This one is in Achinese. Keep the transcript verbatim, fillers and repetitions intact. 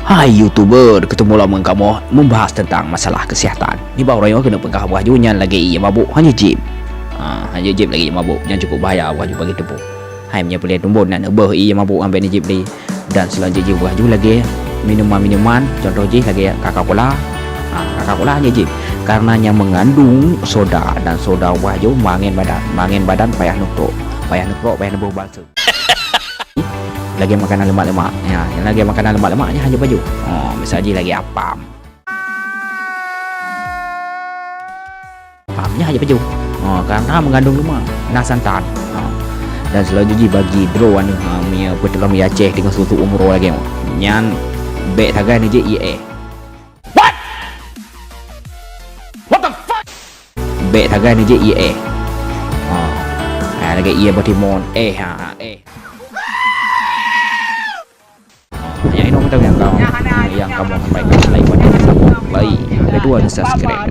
Hai YouTuber, ketemu lom ngon kamoe membahas tentang masalah kesihatan. Nibak uroe nyoe keuneuk peugah buah ju nyan lagèe ié mabuk, hana jép. Ha, hana jép lagèe ié mabuk, nyan cukup bahaya buah ju bagi tuboh. Hai meunyoe peureulèe tumbon na neubeuh ié mabuk ambek neujép lé. Dan seulanjut jih buah ju lagèe minuman-minuman, contoh jih lagèe Coca-Cola. Ha, Coca-Cola hana jép karena nyan mengandung soda dan soda buah ju mangen badan, mangen badan payah neukrok, payah neukrok, payah neubeuh balsem. Lagèe makanan lemak-lemak. Ya, lagèe makanan lemak-lemak nyan hana jép ju. Oh, misal jih lagèe apam. Apam nyan hana jép ju. Oh, karena mengandung lemak, na santan. Oh. Dan seulanjut jih bagi droe aneuk, ha, meunyoe peuet lom ié Aceh teungoh sukuk umroh lagèe nyan. Nyan bèk sagai neujép ié éh. What? What the fuck? Bèk sagai neujép ié éh. Ha. Ha, lagèe ié batimun. Éh, ha, ha, éh. Ha, nyang inoe mantong nyang ka, nyang kamoe sampaikan. Like, komen, subscribe. Like, kedua, subscribe.